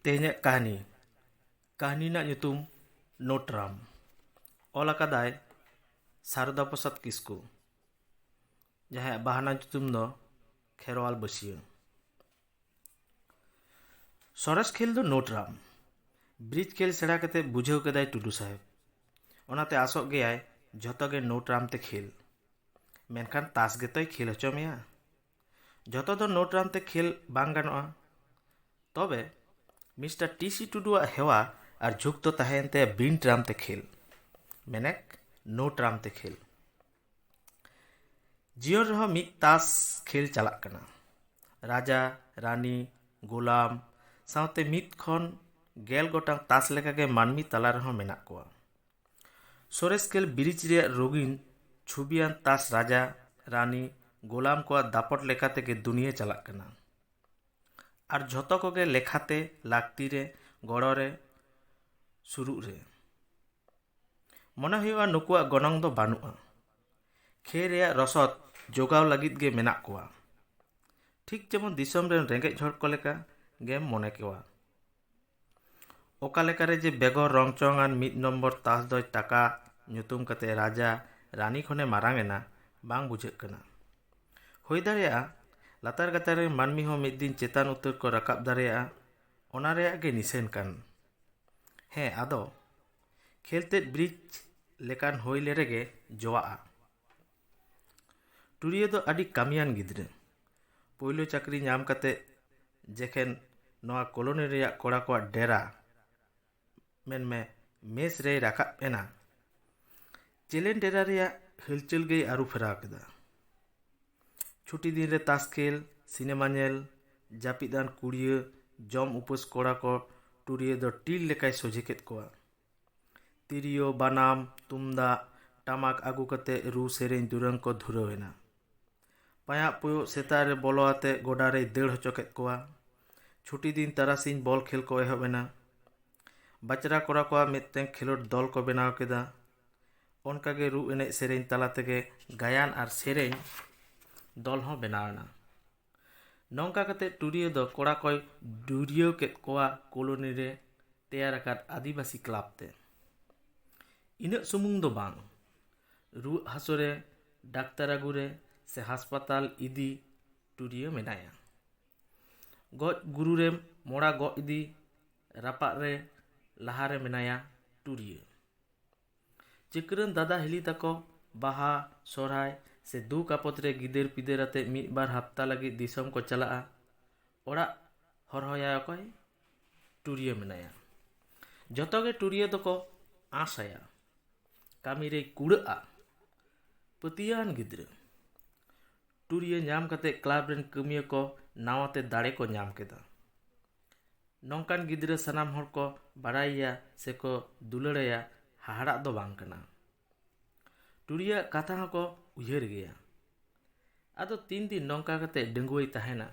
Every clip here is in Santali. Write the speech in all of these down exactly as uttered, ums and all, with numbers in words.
ᱛᱮᱦᱮᱧᱟᱜ ᱠᱟᱹᱦᱱᱤ᱾ ᱠᱟᱹᱦᱱᱤ ᱨᱮᱱᱟᱜ ᱧᱩᱛᱩᱢ ᱱᱳᱴᱨᱟᱢ᱾ ᱚᱞ ᱟᱠᱟᱫᱟᱭ ᱥᱟᱨᱚᱫᱟ ᱯᱨᱚᱥᱟᱫᱽ ᱠᱤᱥᱠᱩ, ᱡᱟᱦᱟᱸᱭᱟᱜ ᱵᱟᱦᱱᱟ ᱧᱩᱛᱩᱢ ᱫᱚ ᱠᱷᱮᱨᱣᱟᱞ ᱵᱟᱹᱥᱭᱟᱹ᱾ ᱥᱚᱨᱮᱥ ᱠᱷᱮᱞ ᱫᱚ ᱱᱳᱴᱨᱟᱢ᱾ ᱵᱨᱤᱡᱽ ᱠᱷᱮᱞ ᱥᱮᱬᱟ ᱠᱟᱛᱮ ᱵᱩᱡᱷᱟᱹᱣ ᱠᱮᱫᱟᱭ ᱴᱩᱰᱩ ᱥᱟᱦᱮᱵᱽ᱾ ᱚᱱᱟᱛᱮ ᱟᱥᱚᱜ ᱜᱮᱭᱟᱭ ᱡᱷᱚᱛᱚ ᱜᱮ ᱱᱳᱴᱨᱟᱢ ᱛᱮ ᱠᱷᱮᱞ᱾ ᱢᱮᱱᱠᱷᱟᱱ ᱛᱟᱥ ᱜᱮᱛᱚᱭ ᱠᱷᱮᱞ ᱦᱚᱪᱚ ᱢᱮᱭᱟ᱾ ᱡᱷᱚᱛᱚ ᱫᱚ ᱱᱳᱴᱨᱟᱢ ᱛᱮ ᱠᱷᱮᱞ ᱵᱟᱝ ᱜᱟᱱᱚᱜᱼᱟ᱾ ᱛᱚᱵᱮ ᱢᱤᱥᱴᱟᱨ ᱴᱤ ᱥᱤ ᱴᱩᱰᱩᱣᱟᱜ ᱦᱮᱣᱟ ᱟᱨ ᱡᱷᱩᱸᱠ ᱫᱚ ᱛᱟᱦᱮᱸᱭᱮᱱ ᱛᱟᱭᱟ ᱵᱤᱱ ᱴᱨᱟᱢ ᱛᱮ ᱠᱷᱮᱞ, ᱢᱮᱱᱮᱠ ᱱᱳᱴᱨᱟᱢ ᱛᱮ ᱠᱷᱮᱞ᱾ ᱡᱤᱭᱚᱱ ᱨᱮᱦᱚᱸ ᱢᱤᱫ ᱛᱟᱥ ᱠᱷᱮᱞ ᱪᱟᱞᱟᱜ ᱠᱟᱱᱟ᱾ ᱨᱟᱡᱟ, ᱨᱟᱱᱤ, ᱜᱳᱞᱟᱢ ᱥᱟᱶᱛᱮ ᱢᱤᱫ ᱠᱷᱚᱱ ᱜᱮᱞ ᱜᱚᱴᱟᱝ ᱛᱟᱥ ᱞᱮᱠᱟᱜᱮ ᱢᱟᱹᱱᱢᱤ ᱛᱟᱞᱟ ᱨᱮᱦᱚᱸ ᱢᱮᱱᱟᱜ ᱠᱚᱣᱟ᱾ ᱥᱚᱨᱮᱥ ᱠᱷᱮᱞ ᱵᱨᱤᱡᱽ ᱨᱮᱭᱟᱜ ᱨᱚᱸᱜᱤᱱ ᱪᱷᱚᱵᱤᱭᱟᱱ ᱛᱟᱥ ᱨᱟᱡᱟ, ᱨᱟᱱᱤ, ᱜᱳᱞᱟᱢ ᱠᱚᱣᱟᱜ ᱫᱟᱯᱚᱴ ᱞᱮᱠᱟ ᱛᱮᱜᱮ ᱫᱩᱱᱤᱭᱟᱹ ᱪᱟᱞᱟᱜ ᱠᱟᱱᱟ᱾ ᱟᱨ ᱡᱷᱚᱛᱚ ᱠᱚᱜᱮ ᱞᱮᱠᱷᱟᱛᱮ, ᱞᱟᱹᱠᱛᱤ ᱨᱮ, ᱜᱚᱲᱚ ᱨᱮ, ᱥᱩᱨᱩᱜ ᱨᱮ᱾ ᱢᱚᱱᱮ ᱦᱩᱭᱩᱜᱼᱟ ᱱᱩᱠᱩᱣᱟᱜ ᱜᱚᱱᱚᱝ ᱫᱚ ᱵᱟᱹᱱᱩᱜᱼᱟ᱾ ᱠᱷᱮᱞ ᱨᱮᱭᱟᱜ ᱨᱚᱥᱚᱫ ᱡᱚᱜᱟᱣ ᱞᱟᱹᱜᱤᱫ ᱜᱮ ᱢᱮᱱᱟᱜ ᱠᱚᱣᱟ᱾ ᱴᱷᱤᱠ ᱡᱮᱢᱚᱱ ᱫᱤᱥᱚᱢ ᱨᱮᱱ ᱨᱮᱸᱜᱮᱡ ᱦᱚᱲ ᱠᱚ ᱞᱮᱠᱟ ᱜᱮᱢ ᱢᱚᱱᱮ ᱠᱚᱣᱟ᱾ ᱚᱠᱟ ᱞᱮᱠᱟᱨᱮ ᱡᱮ ᱵᱮᱜᱚᱨ ᱨᱚᱝ ᱪᱚᱝ ᱟᱱ ᱢᱤᱫ ᱱᱚᱢᱵᱚᱨ ᱛᱟᱥ ᱫᱚᱭ ᱴᱟᱠᱟ ᱧᱩᱛᱩᱢ ᱠᱟᱛᱮ ᱨᱟᱡᱟ ᱨᱟᱱᱤ ᱠᱷᱚᱱᱮ ᱢᱟᱨᱟᱝ ᱮᱱᱟ, ᱵᱟᱝ ᱵᱩᱡᱷᱟᱹᱜ ᱠᱟᱱᱟ᱾ ᱦᱩᱭ ᱫᱟᱲᱮᱭᱟᱜᱼᱟ ᱞᱟᱛᱟᱨ ᱜᱟᱛᱟᱠ ᱨᱮᱱ ᱢᱟᱹᱱᱢᱤ ᱦᱚᱸ ᱢᱤᱫ ᱫᱤᱱ ᱪᱮᱛᱟᱱ ᱩᱛᱟᱹᱨ ᱠᱚ ᱨᱟᱠᱟᱵ ᱫᱟᱲᱮᱭᱟᱜᱼᱟ, ᱚᱱᱟ ᱨᱮᱭᱟᱜ ᱜᱮ ᱱᱤᱥᱟᱹᱱ ᱠᱟᱱ᱾ ᱦᱮᱸ, ᱟᱫᱚ ᱠᱷᱮᱞ ᱛᱮᱫ ᱵᱨᱤᱡᱽ ᱞᱮᱠᱟᱱ ᱦᱩᱭ ᱞᱮ ᱨᱮᱜᱮ ᱡᱚᱣᱟᱜᱼᱟ᱾ ᱴᱩᱨᱤᱭᱟᱹ ᱫᱚ ᱟᱹᱰᱤ ᱠᱟᱹᱢᱤᱭᱟᱱ ᱜᱤᱫᱽᱨᱟᱹ᱾ ᱯᱳᱭᱞᱳ ᱪᱟᱹᱠᱨᱤ ᱧᱟᱢ ᱠᱟᱛᱮ ᱡᱮᱠᱷᱮᱱ ᱱᱚᱣᱟ ᱠᱚᱞᱳᱱᱤ ᱨᱮᱭᱟᱜ ᱠᱚᱲᱟ ᱠᱚᱣᱟᱜ ᱰᱮᱨᱟ, ᱢᱮᱱᱢᱮ ᱢᱮᱥ ᱨᱮᱭ ᱨᱟᱠᱟᱵ ᱮᱱᱟ, ᱪᱮᱞᱮᱱ ᱰᱮᱨᱟ ᱨᱮᱭᱟᱜ ᱦᱤᱞᱪᱟᱹᱞ ᱜᱮᱭ ᱟᱹᱨᱩ ᱯᱷᱮᱨᱟᱣ ᱠᱮᱫᱟ᱾ ᱪᱷᱩᱴᱤ ᱫᱤᱱ ᱨᱮ ᱛᱟᱥ ᱠᱷᱮᱞ, ᱥᱤᱱᱮᱢᱟ ᱧᱮᱞ, ᱡᱟᱹᱯᱤᱫ ᱟᱱ ᱠᱩᱲᱤᱭᱟᱹ, ᱡᱚᱢ ᱩᱯᱟᱹᱥ ᱠᱚᱲᱟ ᱠᱚ ᱴᱩᱨᱤᱭᱟᱹ ᱫᱚ ᱴᱤᱨ ᱞᱮᱠᱟᱭ ᱥᱚᱡᱷᱮ ᱠᱮᱫ ᱠᱚᱣᱟ᱾ ᱛᱤᱨᱭᱳ, ᱵᱟᱱᱟᱢ, ᱛᱩᱢᱫᱟᱜ, ᱴᱟᱢᱟᱠ ᱟᱹᱜᱩ ᱠᱟᱛᱮ ᱨᱩ ᱥᱮᱨᱮᱧ ᱫᱩᱨᱟᱹᱝ ᱠᱚ ᱫᱷᱩᱨᱟᱹᱣ ᱮᱱᱟ᱾ ᱯᱟᱭᱟᱜ ᱯᱩᱭᱩᱜ ᱥᱮᱛᱟᱜ ᱨᱮ ᱵᱚᱞᱚ ᱟᱛᱮ ᱜᱚᱰᱟ ᱨᱮᱭ ᱫᱟᱹᱲ ᱦᱚᱪᱚ ᱠᱮᱫ ᱠᱚᱣᱟ᱾ ᱪᱷᱩᱴᱤ ᱫᱤᱱ ᱛᱟᱨᱟᱥᱤᱧ ᱵᱚᱞ ᱠᱷᱮᱞ ᱠᱚ ᱮᱦᱚᱵ ᱮᱱᱟ᱾ ᱵᱟᱪᱨᱟ ᱠᱚᱲᱟ ᱠᱚᱣᱟᱜ ᱢᱤᱫᱴᱮᱱ ᱠᱷᱮᱞᱳᱰ ᱫᱚᱞ ᱠᱚ ᱵᱮᱱᱟᱣ ᱠᱮᱫᱟ᱾ ᱚᱱᱠᱟᱜᱮ ᱨᱩ ᱮᱱᱮᱡ ᱥᱮᱨᱮᱧ ᱛᱟᱞᱟ ᱛᱮᱜᱮ ᱜᱟᱭᱟᱱ ᱟᱨ ᱥᱮᱨᱮᱧ ᱫᱚᱞ ᱦᱚᱸ ᱵᱮᱱᱟᱣ ᱮᱱᱟ᱾ ᱱᱚᱝᱠᱟ ᱠᱟᱛᱮ ᱴᱩᱨᱤᱭᱟᱹ ᱫᱚ ᱠᱚᱲᱟ ᱠᱚᱭ ᱰᱩᱨᱤᱭᱟᱹᱣ ᱠᱮᱫ ᱠᱚᱣᱟ ᱠᱚᱞᱳᱱᱤ ᱨᱮ ᱛᱮᱭᱟᱨ ᱟᱠᱟᱫ ᱟᱹᱫᱤᱵᱟᱹᱥᱤ ᱠᱞᱟᱵᱽ ᱛᱮ᱾ ᱤᱱᱟᱹᱜ ᱥᱩᱢᱩᱝ ᱫᱚ ᱵᱟᱝ, ᱨᱩᱣᱟᱹᱜ ᱦᱟᱹᱥᱩ ᱨᱮ, ᱰᱟᱠᱛᱟᱨ ᱟᱹᱜᱩ ᱨᱮ ᱥᱮ ᱦᱟᱥᱯᱟᱛᱟᱞ ᱤᱫᱤ ᱴᱩᱨᱤᱭᱟᱹ ᱢᱮᱱᱟᱭᱟ᱾ ᱜᱚᱡ ᱜᱩᱨᱩ ᱨᱮ ᱢᱚᱲᱟ ᱜᱚᱜ ᱤᱫᱤ, ᱨᱟᱯᱟᱜ ᱨᱮ ᱞᱟᱦᱟ ᱨᱮ ᱢᱮᱱᱟᱭᱟ ᱴᱩᱨᱤᱭᱟᱹ᱾ ᱪᱟᱹᱠᱨᱟᱹᱱ ᱫᱟᱫᱟ ᱦᱤᱞᱤ ᱛᱟᱠᱚ ᱵᱟᱦᱟ, ᱥᱚᱨᱦᱟᱭ ᱥᱮ ᱫᱩᱠ ᱟᱯᱚᱫ ᱨᱮ ᱜᱤᱫᱟᱹᱨ ᱯᱤᱫᱟᱹᱨ ᱟᱛᱮ ᱢᱤᱫ ᱵᱟᱨ ᱦᱟᱯᱛᱟ ᱞᱟᱹᱜᱤᱫ ᱫᱤᱥᱚᱢ ᱠᱚ ᱪᱟᱞᱟᱜᱼᱟ᱾ ᱚᱲᱟᱜ ᱦᱚᱨᱦᱚᱭᱟ ᱚᱠᱚᱭ? ᱴᱩᱨᱤᱭᱟᱹ ᱢᱮᱱᱟᱭᱟ᱾ ᱡᱚᱛᱚ ᱜᱮ ᱴᱩᱨᱤᱭᱟᱹ ᱫᱚᱠᱚ ᱟᱸᱥ ᱟᱭᱟ᱾ ᱠᱟᱹᱢᱤ ᱨᱮᱭ ᱠᱩᱲᱟᱹᱜᱼᱟ᱾ ᱯᱟᱹᱛᱭᱟᱹᱣᱟᱱ ᱜᱤᱫᱽᱨᱟᱹ᱾ ᱴᱩᱨᱤᱭᱟᱹ ᱧᱟᱢ ᱠᱟᱛᱮ ᱠᱞᱟᱵᱽ ᱨᱮᱱ ᱠᱟᱹᱢᱤᱭᱟᱹ ᱠᱚ ᱱᱟᱣᱟ ᱛᱮ ᱫᱟᱲᱮ ᱠᱚ ᱧᱟᱢ ᱠᱮᱫᱟ᱾ ᱱᱚᱝᱠᱟᱱ ᱜᱤᱫᱽᱨᱟᱹ ᱥᱟᱱᱟᱢ ᱦᱚᱲ ᱠᱚ ᱵᱟᱲᱟᱭᱮᱭᱟ ᱥᱮ ᱠᱚ ᱫᱩᱞᱟᱹᱲᱟᱭᱟ, ᱦᱟᱦᱟᱲᱟᱜ ᱫᱚ ᱵᱟᱝ ᱠᱟᱱᱟ᱾ ᱴᱩᱨᱤᱭᱟᱹᱣᱟᱜ ᱠᱟᱛᱷᱟ ᱦᱚᱸᱠᱚ ᱩᱭᱦᱟᱹᱨ ᱜᱮᱭᱟ᱾ ᱟᱫᱚ ᱛᱤᱱ ᱫᱤᱱ ᱱᱚᱝᱠᱟ ᱠᱟᱛᱮ ᱰᱟᱺᱜᱩᱣᱟᱹᱭ ᱛᱟᱦᱮᱱᱟ?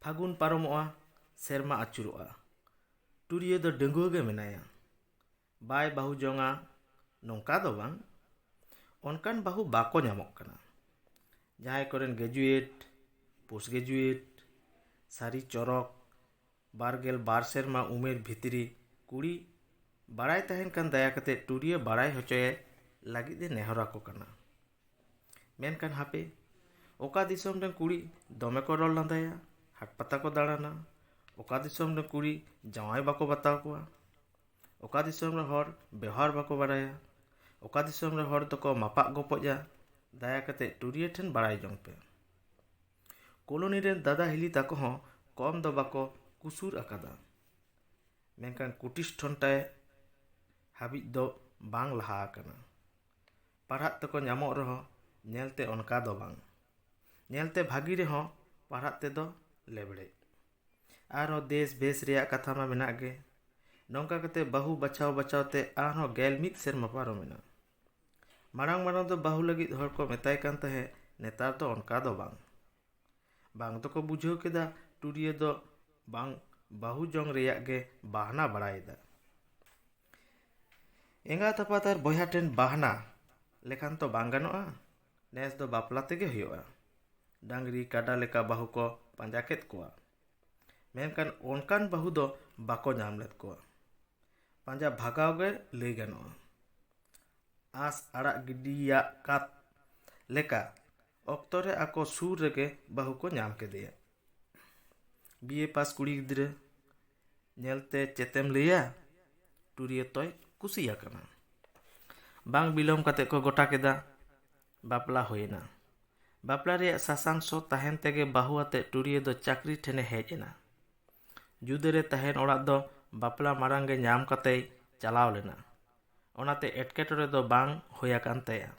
ᱯᱷᱟᱹᱜᱩᱱ ᱯᱟᱨᱚᱢᱚᱜᱼᱟ, ᱥᱮᱨᱢᱟ ᱟᱹᱪᱩᱨᱚᱜᱼᱟ᱾ ᱴᱩᱨᱤᱭᱟᱹ ᱫᱚ ᱰᱟᱺᱜᱩᱣᱟᱹ ᱜᱮ ᱢᱮᱱᱟᱭᱟ᱾ ᱵᱟᱭ ᱵᱟᱹᱦᱩ ᱡᱚᱝᱟ ᱱᱚᱝᱠᱟ ᱫᱚ ᱵᱟᱝ, ᱚᱱᱠᱟᱱ ᱵᱟᱹᱦᱩ ᱵᱟᱠᱚ ᱧᱟᱢᱚᱜ ᱠᱟᱱᱟ᱾ ᱡᱟᱦᱟᱸᱭ ᱠᱚᱨᱮᱱ ᱜᱨᱮᱡᱩᱭᱮᱴ, ᱯᱳᱥᱴ ᱜᱨᱮᱡᱩᱭᱮᱴ, ᱥᱟᱹᱨᱤ ᱪᱚᱨᱚᱠ, ᱵᱟᱨ ᱜᱮᱞ ᱵᱟᱨ ᱥᱮᱨᱢᱟ ᱩᱢᱮᱨ ᱵᱷᱤᱛᱨᱤ ᱠᱩᱲᱤ ᱵᱟᱲᱟᱭ ᱛᱟᱦᱮᱱ ᱠᱷᱟᱱ ᱫᱟᱭᱟ ᱠᱟᱛᱮ ᱴᱩᱨᱤᱭᱟᱹ ᱵᱟᱲᱟᱭ ᱦᱚᱪᱚᱭᱮ ᱞᱟᱹᱜᱤᱫ ᱮ ᱱᱮᱦᱚᱨ ᱟᱠᱚ ᱠᱟᱱᱟ᱾ ᱢᱮᱱᱠᱷᱟᱱ ᱦᱟᱯᱮ, ᱚᱠᱟ ᱫᱤᱥᱚᱢ ᱨᱮᱱ ᱠᱩᱲᱤ ᱫᱚᱢᱮ ᱠᱚ ᱨᱚᱲ ᱞᱟᱸᱫᱟᱭᱟ, ᱦᱟᱴ ᱯᱟᱛᱟ ᱠᱚ ᱫᱟᱬᱟᱱᱟ, ᱚᱠᱟ ᱫᱤᱥᱚᱢ ᱨᱮᱱ ᱠᱩᱲᱤ ᱡᱟᱶᱟᱭ ᱵᱟᱠᱚ ᱵᱟᱛᱟᱣ ᱠᱚᱣᱟ, ᱚᱠᱟ ᱫᱤᱥᱚᱢ ᱨᱮᱱ ᱦᱚᱲ ᱵᱮᱣᱦᱟᱨ ᱵᱟᱠᱚ ᱵᱟᱲᱟᱭᱟ, ᱚᱠᱟ ᱫᱤᱥᱚᱢ ᱨᱮᱱ ᱦᱚᱲ ᱫᱚᱠᱚ ᱢᱟᱯᱟᱜ ᱜᱚᱯᱚᱡᱟ, ᱫᱟᱭᱟ ᱠᱟᱛᱮ ᱴᱩᱨᱤᱭᱟᱹ ᱴᱷᱮᱱ ᱵᱟᱲᱟᱭ ᱡᱚᱝ ᱯᱮ᱾ ᱠᱚᱞᱳᱱᱤ ᱨᱮᱱ ᱫᱟᱫᱟ ᱦᱤᱞᱤ ᱛᱟᱠᱚ ᱦᱚᱸ ᱠᱚᱢ ᱫᱚ ᱵᱟᱠᱚ ᱠᱩᱥᱩᱨ ᱟᱠᱟᱫᱟ᱾ ᱢᱮᱱᱠᱷᱟᱱ ᱠᱩᱴᱤᱥ ᱴᱷᱚᱱᱴᱟᱭ ᱦᱟᱹᱵᱤᱡ ᱫᱚ ᱵᱟᱝ ᱞᱟᱦᱟ ᱟᱠᱟᱱᱟ᱾ ᱯᱟᱲᱦᱟᱜ ᱛᱮᱠᱚ ᱧᱟᱢᱚᱜ ᱨᱮᱦᱚᱸ ᱧᱮᱞᱛᱮ ᱚᱱᱠᱟ ᱫᱚ ᱵᱟᱝ᱾ ᱧᱮᱞᱛᱮ ᱵᱷᱟᱹᱜᱤ ᱨᱮᱦᱚᱸ ᱯᱟᱲᱦᱟᱜ ᱛᱮᱫᱚ ᱞᱮᱵᱲᱮᱡ᱾ ᱟᱨᱦᱚᱸ ᱫᱮᱥ ᱵᱷᱮᱥ ᱨᱮᱭᱟᱜ ᱠᱟᱛᱷᱟ ᱢᱟ ᱢᱮᱱᱟᱜ ᱜᱮ᱾ ᱱᱚᱝᱠᱟ ᱠᱟᱛᱮ ᱵᱟᱹᱦᱩ ᱵᱟᱪᱷᱟᱣ ᱵᱟᱪᱷᱟᱣ ᱛᱮ ᱟᱨᱦᱚᱸ ᱜᱮᱞ ᱢᱤᱫ ᱥᱮᱨᱢᱟ ᱯᱟᱨᱚᱢᱮᱱᱟ᱾ ᱢᱟᱲᱟᱝ ᱢᱟᱲᱟᱝ ᱫᱚ ᱵᱟᱹᱦᱩ ᱞᱟᱹᱜᱤᱫ ᱦᱚᱲ ᱠᱚ ᱢᱮᱛᱟᱭ ᱠᱟᱱ ᱛᱟᱦᱮᱸᱫ, ᱱᱮᱛᱟᱨ ᱫᱚ ᱚᱱᱠᱟ ᱫᱚ ᱵᱟᱝ᱾ ᱵᱟᱝ ᱫᱚᱠᱚ ᱵᱩᱡᱷᱟᱹᱣ ᱠᱮᱫᱟ ᱴᱩᱨᱤᱭᱟᱹ ᱫᱚ ᱵᱟᱝ ᱵᱟᱹᱦᱩ ᱡᱚᱝ ᱨᱮᱭᱟᱜ ᱜᱮ ᱵᱟᱦᱱᱟ ᱵᱟᱲᱟᱭᱮᱫᱟ᱾ ᱮᱸᱜᱟᱛ ᱟᱯᱟᱛ ᱟᱨ ᱵᱚᱭᱦᱟ ᱴᱷᱮᱱ ᱵᱟᱦᱱᱟ ᱞᱮᱠᱷᱟᱱ ᱛᱚ ᱵᱟᱝ ᱜᱟᱱᱚᱜᱼᱟ᱾ ᱱᱮᱥ ᱫᱚ ᱵᱟᱯᱞᱟ ᱛᱮᱜᱮ ᱦᱩᱭᱩᱜᱼᱟ᱾ ᱰᱟᱝᱨᱤ ᱠᱟᱰᱟ ᱞᱮᱠᱟ ᱵᱟᱹᱦᱩ ᱠᱚ ᱯᱟᱸᱡᱟ ᱠᱮᱫ ᱠᱚᱣᱟ᱾ ᱢᱮᱱᱠᱷᱟᱱ ᱚᱱᱠᱟᱱ ᱵᱟᱹᱦᱩ ᱫᱚ ᱵᱟᱠᱚ ᱧᱟᱢ ᱞᱮᱫ ᱠᱚᱣᱟ᱾ ᱯᱟᱸᱡᱟ ᱵᱷᱟᱜᱟᱣ ᱜᱮ ᱞᱟᱹᱭ ᱜᱟᱱᱚᱜᱼᱟ᱾ ᱟᱸᱥ ᱟᱲᱟᱜ ᱜᱤᱰᱤᱭᱟᱜ ᱠᱟᱛ ᱞᱮᱠᱟ ᱚᱠᱛᱚ ᱨᱮ ᱟᱠᱚ ᱥᱩᱨ ᱨᱮᱜᱮ ᱵᱟᱹᱦᱩ ᱠᱚ ᱧᱟᱢ ᱠᱮᱫᱮᱭᱟ᱾ ᱵᱤ ᱮ ᱯᱟᱥ ᱠᱩᱲᱤ ᱜᱤᱫᱽᱨᱟᱹ ᱧᱮᱞᱛᱮ ᱪᱮᱫᱮᱢ ᱞᱟᱹᱭᱟ? ᱴᱩᱨᱤᱭᱟᱹ ᱛᱚᱭ ᱠᱩᱥᱤᱭᱟᱠᱟᱱᱟ᱾ ᱵᱟᱝ ᱵᱤᱞᱚᱢ ᱠᱟᱛᱮ ᱠᱚ ᱜᱚᱴᱟ ᱠᱮᱫᱟ᱾ ᱵᱟᱯᱞᱟ ᱦᱩᱭᱮᱱᱟ᱾ ᱵᱟᱯᱞᱟ ᱨᱮᱭᱟᱜ ᱥᱟᱥᱟᱝ ᱥᱚ ᱛᱟᱦᱮᱱ ᱛᱮᱜᱮ ᱵᱟᱹᱦᱩ ᱟᱛᱮ ᱴᱩᱨᱤᱭᱟᱹ ᱫᱚ ᱪᱟᱹᱠᱨᱤ ᱴᱷᱮᱱᱮ ᱦᱮᱡ ᱮᱱᱟ᱾ ᱡᱩᱫᱟᱹ ᱨᱮ ᱛᱟᱦᱮᱱ ᱚᱲᱟᱜ ᱫᱚ ᱵᱟᱯᱞᱟ ᱢᱟᱲᱟᱝ ᱜᱮ ᱧᱟᱢ ᱠᱟᱛᱮᱭ ᱪᱟᱞᱟᱣ ᱞᱮᱱᱟ᱾ ᱚᱱᱟᱛᱮ ᱮᱴᱠᱮᱴᱚᱬᱮ ᱫᱚ ᱵᱟᱝ ᱦᱩᱭ ᱟᱠᱟᱱ ᱛᱟᱭᱟ᱾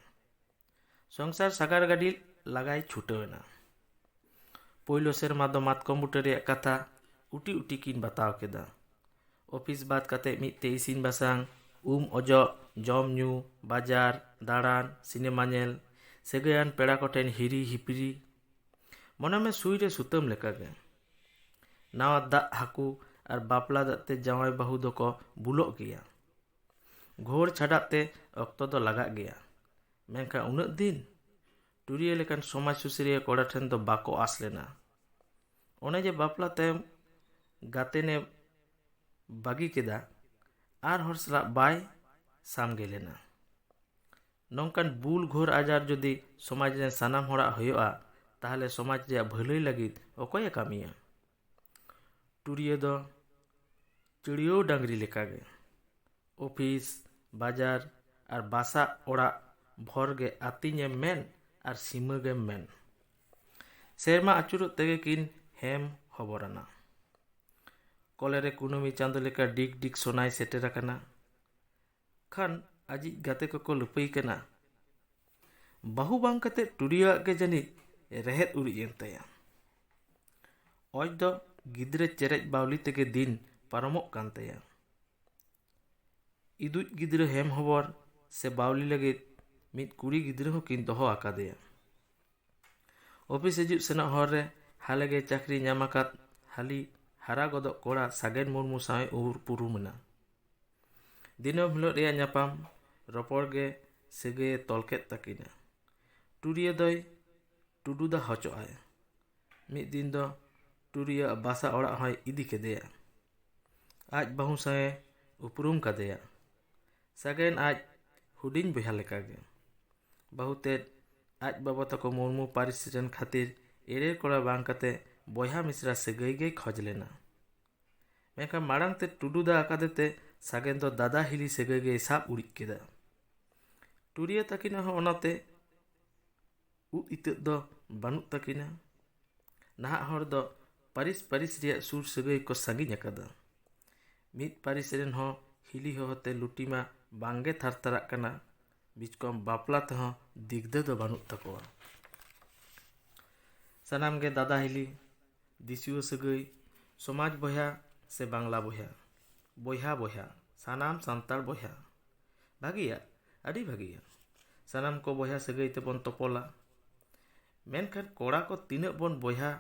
ᱥᱚᱝᱥᱟᱨ ᱥᱟᱜᱟᱲ ᱜᱟᱹᱰᱤ ᱞᱟᱜᱟᱭ ᱪᱷᱩᱴᱟᱹᱣ ᱮᱱᱟ᱾ ᱯᱳᱭᱞᱳ ᱥᱮᱨᱢᱟ ᱫᱚ ᱢᱟᱛᱠᱚᱢ ᱵᱩᱴᱟᱹ ᱨᱮᱭᱟᱜ ᱠᱟᱛᱷᱟ ᱩᱴᱤ ᱩᱴᱤ ᱠᱤᱱ ᱵᱟᱛᱟᱣ ᱠᱮᱫᱟ᱾ ᱚᱯᱷᱤᱥ ᱵᱟᱫ ᱠᱟᱛᱮ ᱢᱤᱫ ᱛᱮ ᱤᱥᱤᱱ ᱵᱟᱥᱟᱝ, ᱩᱢ ᱚᱡᱚᱜ, ᱡᱚᱢ ᱧᱩ, ᱵᱟᱡᱟᱨ, ᱫᱟᱬᱟᱱ, ᱥᱤᱱᱮᱢᱟ ᱧᱮᱞ, ᱥᱟᱹᱜᱟᱹᱭᱟᱱ ᱯᱮᱲᱟ ᱠᱚᱴᱷᱮᱱ ᱦᱤᱨᱤ ᱦᱤᱯᱤᱨᱤ᱾ ᱢᱚᱱᱮ ᱢᱮ ᱥᱩᱭ ᱨᱮ ᱥᱩᱛᱟᱹᱢ ᱞᱮᱠᱟᱜᱮ᱾ ᱱᱟᱣᱟ ᱫᱟᱜ ᱦᱟᱹᱠᱩ ᱟᱨ ᱵᱟᱯᱞᱟ ᱫᱟᱜ ᱛᱮ ᱡᱟᱶᱟᱭ ᱵᱟᱹᱦᱩ ᱫᱚᱠᱚ ᱵᱩᱞᱚᱜ ᱜᱮᱭᱟ᱾ ᱜᱷᱳᱨ ᱪᱷᱟᱰᱟᱜ ᱛᱮ ᱚᱠᱛᱚ ᱫᱚ ᱞᱟᱜᱟᱜ ᱜᱮᱭᱟ᱾ ᱢᱮᱱᱠᱷᱟᱱ ᱩᱱᱟᱹᱜ ᱫᱤᱱ ᱴᱩᱨᱤᱭᱟᱹ ᱞᱮᱠᱟᱱ ᱥᱚᱢᱟᱡᱽ ᱥᱩᱥᱟᱹᱨᱤᱭᱟᱹ ᱠᱚᱲᱟ ᱴᱷᱮᱱ ᱫᱚ ᱵᱟᱠᱚ ᱟᱸᱥ ᱞᱮᱱᱟ᱾ ᱚᱱᱮ ᱡᱮ ᱵᱟᱯᱞᱟ ᱛᱟᱭᱚᱢ ᱜᱟᱛᱮᱱᱮ ᱵᱟᱹᱜᱤ ᱠᱮᱫᱟ, ᱟᱨ ᱦᱚᱲ ᱥᱟᱞᱟᱜ ᱵᱟᱭ ᱥᱟᱢᱜᱮ ᱞᱮᱱᱟ᱾ ᱱᱚᱝᱠᱟᱱ ᱵᱩᱞ ᱜᱷᱳᱨ ᱟᱡᱟᱨ ᱡᱩᱫᱤ ᱥᱚᱢᱟᱡᱽ ᱨᱮᱱ ᱥᱟᱱᱟᱢ ᱦᱚᱲᱟᱜ ᱦᱩᱭᱩᱜᱼᱟ, ᱛᱟᱦᱞᱮ ᱥᱚᱢᱟᱡᱽ ᱨᱮᱭᱟᱜ ᱵᱷᱟᱹᱞᱟᱹᱭ ᱞᱟᱹᱜᱤᱫ ᱚᱠᱚᱭᱮ ᱠᱟᱹᱢᱤᱭᱟ? ᱴᱩᱨᱤᱭᱟᱹ ᱫᱚ ᱪᱟᱹᱲᱭᱟᱹᱣ ᱰᱟᱝᱨᱤ ᱞᱮᱠᱟᱜᱮ᱾ ᱚᱯᱷᱤᱥ, ᱵᱟᱡᱟᱨ ᱟᱨ ᱵᱟᱥᱟ ᱚᱲᱟᱜ ᱵᱷᱚᱨ ᱜᱮ ᱟᱹᱛᱤᱧᱮᱢ ᱢᱮᱱ ᱟᱨ ᱥᱤᱢᱟᱹ ᱜᱮᱢ ᱢᱮᱱ, ᱥᱮᱨᱢᱟ ᱟᱹᱪᱩᱨᱚᱜ ᱛᱮᱜᱮ ᱠᱤᱱ ᱦᱮᱢ ᱦᱚᱵᱚᱨᱟᱱᱟ᱾ ᱠᱚᱞᱮ ᱨᱮ ᱠᱩᱱᱟᱹᱢᱤ ᱪᱟᱸᱫᱚ ᱞᱮᱠᱟ ᱰᱤᱜᱽ ᱰᱤᱜᱽ ᱥᱚᱱᱟᱭ ᱥᱮᱴᱮᱨ ᱟᱠᱟᱱᱟ᱾ ᱠᱷᱟᱱ ᱟᱡᱤᱡ ᱜᱟᱛᱮ ᱠᱚᱠᱚ ᱞᱟᱹᱯᱟᱹᱭ ᱠᱟᱱᱟ, "ᱵᱟᱹᱦᱩ ᱵᱟᱝ ᱠᱟᱛᱮ ᱴᱩᱨᱤᱭᱟᱹᱣᱟᱜ ᱜᱮ ᱡᱟᱹᱱᱤᱡ ᱨᱮᱦᱮᱫ ᱩᱨᱤᱡ ᱮᱱ ᱛᱟᱭᱟ᱾" ᱚᱡᱽ ᱫᱚ ᱜᱤᱫᱽᱨᱟᱹ ᱪᱮᱨᱮᱡ ᱵᱟᱣᱞᱤ ᱛᱮᱜᱮ ᱫᱤᱱ ᱯᱟᱨᱚᱢᱚᱜ ᱠᱟᱱ ᱛᱟᱭᱟ᱾ ᱤᱫᱩᱡ ᱜᱤᱫᱽᱨᱟᱹ ᱦᱮᱢ ᱦᱚᱵᱚᱨ ᱥᱮ ᱵᱟᱣᱞᱤ ᱞᱟᱹᱜᱤᱫ ᱢᱤᱫ ᱠᱩᱲᱤ ᱜᱤᱫᱽᱨᱟᱹ ᱦᱚᱸᱠᱤᱱ ᱫᱚᱦᱚ ᱟᱠᱟᱫᱮᱭᱟ᱾ ᱚᱯᱷᱤᱥ ᱦᱤᱡᱩᱜ ᱥᱮᱱᱚᱜ ᱦᱚᱨ ᱨᱮ ᱦᱟᱞᱮ ᱜᱮ ᱪᱟᱹᱠᱨᱤ ᱧᱟᱢ ᱟᱠᱟᱫ ᱦᱟᱹᱞᱤ ᱦᱟᱨᱟ ᱜᱚᱫᱚᱜ ᱠᱚᱲᱟ ᱥᱟᱜᱮᱱ ᱢᱩᱨᱢᱩ ᱥᱟᱶ ᱮ ᱩᱨ ᱯᱩᱨᱩᱢ ᱮᱱᱟ᱾ ᱫᱤᱱᱟᱹᱢ ᱦᱤᱞᱳᱜ ᱨᱮᱭᱟᱜ ᱧᱟᱯᱟᱢ ᱨᱚᱯᱚᱲ ᱜᱮ ᱥᱟᱹᱜᱟᱹᱭᱮ ᱛᱚᱞ ᱠᱮᱫ ᱛᱟᱹᱠᱤᱱᱟ᱾ ᱴᱩᱨᱤᱭᱟᱹ ᱫᱚᱭ ᱴᱩᱰᱩ ᱫᱟ ᱦᱚᱪᱚᱜᱼᱟᱭ᱾ ᱢᱤᱫ ᱫᱤᱱ ᱫᱚ ᱴᱩᱨᱤᱭᱟᱜ ᱵᱟᱥᱟ ᱚᱲᱟᱜ ᱦᱚᱸᱭ ᱤᱫᱤ ᱠᱮᱫᱮᱭᱟ᱾ ᱟᱡ ᱵᱟᱹᱦᱩ ᱥᱟᱶᱮ ᱩᱯᱨᱩᱢ ᱠᱟᱫᱮᱭᱟ᱾ ᱥᱟᱜᱮᱱ ᱟᱡ ᱦᱩᱰᱤᱧ ᱵᱚᱭᱦᱟ ᱞᱮᱠᱟᱜᱮ᱾ ᱵᱟᱹᱦᱩ ᱛᱮᱫ ᱟᱡ ᱵᱟᱵᱟ ᱛᱟᱠᱚ ᱢᱩᱨᱢᱩ ᱯᱟᱹᱨᱤᱥ ᱨᱮᱱ ᱠᱷᱟᱹᱛᱤᱨ ᱮᱲᱮ ᱠᱚᱲᱟ ᱵᱟᱝ ᱠᱟᱛᱮ ᱵᱚᱭᱦᱟ ᱢᱤᱥᱨᱟ ᱥᱟᱹᱜᱟᱹᱭ ᱜᱮᱭ ᱠᱷᱚᱡᱽ ᱞᱮᱱᱟ᱾ ᱢᱮᱱᱠᱷᱟᱱ ᱢᱟᱲᱟᱝ ᱛᱮ ᱴᱩᱰᱩ ᱫᱟ ᱟᱠᱟᱫᱮ ᱛᱮ ᱥᱟᱜᱮᱱ ᱫᱚ ᱫᱟᱫᱟ ᱦᱤᱞᱤ ᱥᱟᱹᱜᱟᱹᱭ ᱜᱮᱭ ᱥᱟᱵ ᱩᱨᱤᱡ ᱠᱮᱫᱟ᱾ ᱴᱩᱨᱤᱭᱟᱹ ᱛᱟᱹᱠᱤᱱᱟᱜ ᱦᱚᱸ ᱚᱱᱟᱛᱮ ᱩᱫ ᱤᱛᱟᱹᱫ ᱫᱚ ᱵᱟᱹᱱᱩᱜ ᱛᱟᱹᱠᱤᱱᱟ᱾ ᱱᱟᱦᱟᱜ ᱦᱚᱲ ᱫᱚ ᱯᱟᱹᱨᱤᱥ ᱯᱟᱹᱨᱤᱥ ᱨᱮᱭᱟᱜ ᱥᱩᱨ ᱥᱟᱹᱜᱟᱹᱭ ᱠᱚ ᱥᱟᱺᱜᱤᱧ ᱟᱠᱟᱫᱟ᱾ ᱢᱤᱫ ᱯᱟᱹᱨᱤᱥ ᱨᱮᱱ ᱦᱚᱸ ᱦᱤᱞᱤ ᱦᱚᱦᱚ ᱛᱮ ᱞᱩᱴᱤ ᱢᱟ ᱵᱟᱝᱜᱮ ᱛᱷᱟᱨ ᱛᱟᱨᱟᱜ ᱠᱟᱱᱟ, ᱵᱤᱪᱠᱚᱢ ᱵᱟᱯᱞᱟ ᱛᱮᱦᱚᱸ ᱫᱤᱜᱽᱫᱟᱹ ᱫᱚ ᱵᱟᱹᱱᱩᱜ ᱛᱟᱠᱚᱣᱟ᱾ ᱥᱟᱱᱟᱢ ᱜᱮ ᱫᱟᱫᱟ ᱦᱤᱞᱤ, ᱫᱤᱥᱩᱣᱟᱹ ᱥᱟᱹᱜᱟᱹᱭ, ᱥᱚᱢᱟᱡᱽ ᱵᱚᱭᱦᱟ ᱥᱮ ᱵᱟᱝᱞᱟ ᱵᱚᱭᱦᱟ, ᱵᱚᱭᱦᱟ ᱵᱚᱭᱦᱟ, ᱥᱟᱱᱟᱢ ᱥᱟᱱᱛᱟᱲ ᱵᱚᱭᱦᱟ᱾ ᱵᱷᱟᱹᱜᱤᱭᱟ, ᱟᱹᱰᱤ ᱵᱷᱟᱹᱜᱤᱭᱟ᱾ ᱥᱟᱱᱟᱢ ᱠᱚ ᱵᱚᱭᱦᱟ ᱥᱟᱹᱜᱟᱹᱭ ᱛᱮᱵᱚᱱ ᱛᱚᱯᱚᱞᱟ᱾ ᱢᱮᱱᱠᱷᱟᱱ ᱠᱚᱲᱟ ᱠᱚ ᱛᱤᱱᱟᱹᱜ ᱵᱚᱱ ᱵᱚᱭᱦᱟ